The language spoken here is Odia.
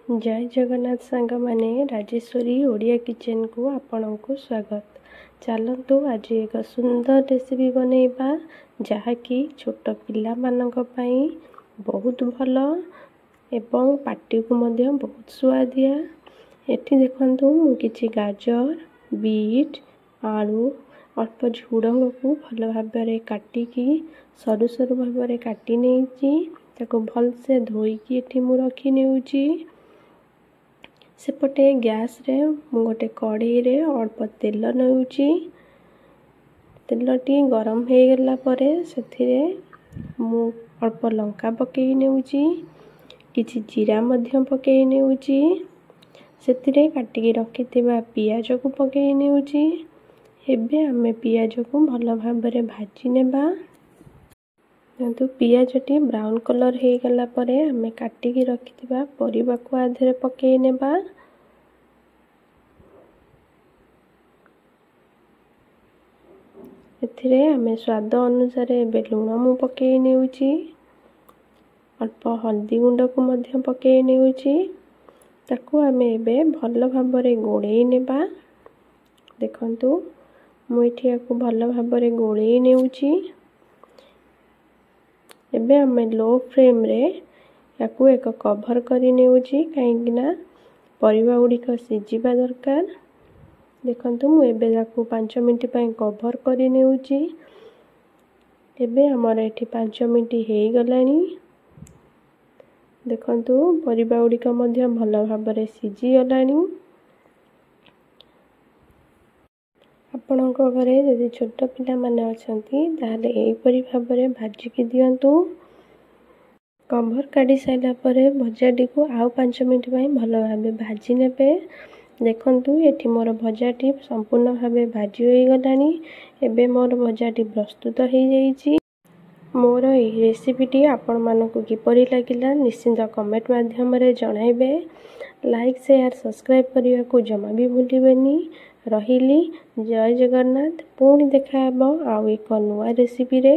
ଜୟ ଜଗନ୍ନାଥ ସାଙ୍ଗମାନେ, ରାଜେଶ୍ୱରୀ ଓଡ଼ିଆ କିଚେନକୁ ଆପଣଙ୍କୁ ସ୍ୱାଗତ। ଚାଲନ୍ତୁ ଆଜି ଏକ ସୁନ୍ଦର ରେସିପି ବନେଇବା, ଯାହାକି ଛୋଟ ପିଲାମାନଙ୍କ ପାଇଁ ବହୁତ ଭଲ ଏବଂ ପାଟିକୁ ମଧ୍ୟ ବହୁତ ସୁଆଦିଆ। ଏଠି ଦେଖନ୍ତୁ, ମୁଁ କିଛି ଗାଜର, ବିଟ୍, ଆଳୁ, ଅଳ୍ପ ଝୁଡ଼ଙ୍ଗକୁ ଭଲ ଭାବରେ କାଟିକି ସରୁ ସରୁ ଭାବରେ କାଟି ନେଇଛି। ତାକୁ ଭଲସେ ଧୋଇକି ଏଠି ମୁଁ ରଖି ନେଉଛି। ସେପଟେ ଗ୍ୟାସ୍ରେ ମୁଁ ଗୋଟେ କଢ଼େଇରେ ଅଳ୍ପ ତେଲ ନେଉଛି। ତେଲଟି ଗରମ ହେଇଗଲା ପରେ ସେଥିରେ ମୁଁ ଅଳ୍ପ ଲଙ୍କା ପକାଇ ନେଉଛି, କିଛି ଜିରା ମଧ୍ୟ ପକାଇ ନେଉଛି। ସେଥିରେ କାଟିକି ରଖିଥିବା ପିଆଜକୁ ପକାଇ ନେଉଛି। ଏବେ ଆମେ ପିଆଜକୁ ଭଲ ଭାବରେ ଭାଜି ନେବା। ଦେଖନ୍ତୁ, ପିଆଜଟି ବ୍ରାଉନ୍ କଲର୍ ହେଇଗଲା ପରେ ଆମେ କାଟିକି ରଖିଥିବା ପରିବାକୁ ଆ ଦେହରେ ପକାଇ ନେବା। ଏଥିରେ ଆମେ ସ୍ୱାଦ ଅନୁସାରେ ଏବେ ଲୁଣ ମୁଁ ପକାଇ ନେଉଛି, ଅଳ୍ପ ହଳଦୀ ଗୁଣ୍ଡକୁ ମଧ୍ୟ ପକାଇ ନେଉଛି। ତାକୁ ଆମେ ଏବେ ଭଲ ଭାବରେ ଗୋଳେଇ ନେବା। ଦେଖନ୍ତୁ, ମୁଁ ଏଠି ୟାକୁ ଭଲ ଭାବରେ ଗୋଳେଇ ନେଉଛି। ଏବେ ଆମେ ଲୋ ଫ୍ଲେମ୍ରେ ୟାକୁ ଏକ କଭର୍ କରି ନେଉଛି, କାହିଁକିନା ପରିବା ଗୁଡ଼ିକ ସିଝିବା ଦରକାର। ଦେଖନ୍ତୁ, ମୁଁ ଏବେ ତାକୁ 5 ମିନିଟ୍ ପାଇଁ କଭର୍ କରି ନେଉଛି। ଏବେ ଆମର ଏଠି 5 ମିନିଟ୍ ହେଇଗଲାଣି। ଦେଖନ୍ତୁ, ପରିବା ଗୁଡ଼ିକ ମଧ୍ୟ ଭଲ ଭାବରେ ସିଝିଗଲାଣି। ଆପଣଙ୍କ ଘରେ ଯଦି ଛୋଟ ପିଲାମାନେ ଅଛନ୍ତି, ତାହେଲେ ଏହିପରି ଭାବରେ ଭାଜିକି ଦିଅନ୍ତୁ। କଭର୍ କାଢ଼ି ସାରିଲା ପରେ ଭଜାଟିକୁ ଆଉ 5 ମିନିଟ୍ ପାଇଁ ଭଲ ଭାବେ ଭାଜି ନେବେ। ଦେଖନ୍ତୁ, ଏଠି ମୋର ଭଜାଟି ସମ୍ପୂର୍ଣ୍ଣ ଭାବେ ଭାଜି ହୋଇଗଲାଣି। ଏବେ ମୋର ଭଜାଟି ପ୍ରସ୍ତୁତ ହେଇଯାଇଛି। ମୋର ଏହି ରେସିପିଟି ଆପଣମାନଙ୍କୁ କିପରି ଲାଗିଲା, ନିଶ୍ଚିନ୍ତ କମେଣ୍ଟ ମାଧ୍ୟମରେ ଜଣାଇବେ। ଲାଇକ୍, ସେୟାର, ସବସ୍କ୍ରାଇବ୍ କରିବାକୁ ଜମା ବି ଭୁଲିବେନି। ରହିଲି, ଜୟ ଜଗନ୍ନାଥ। ପୁଣି ଦେଖାହେବ ଆଉ ଏକ ନୂଆ ରେସିପିରେ।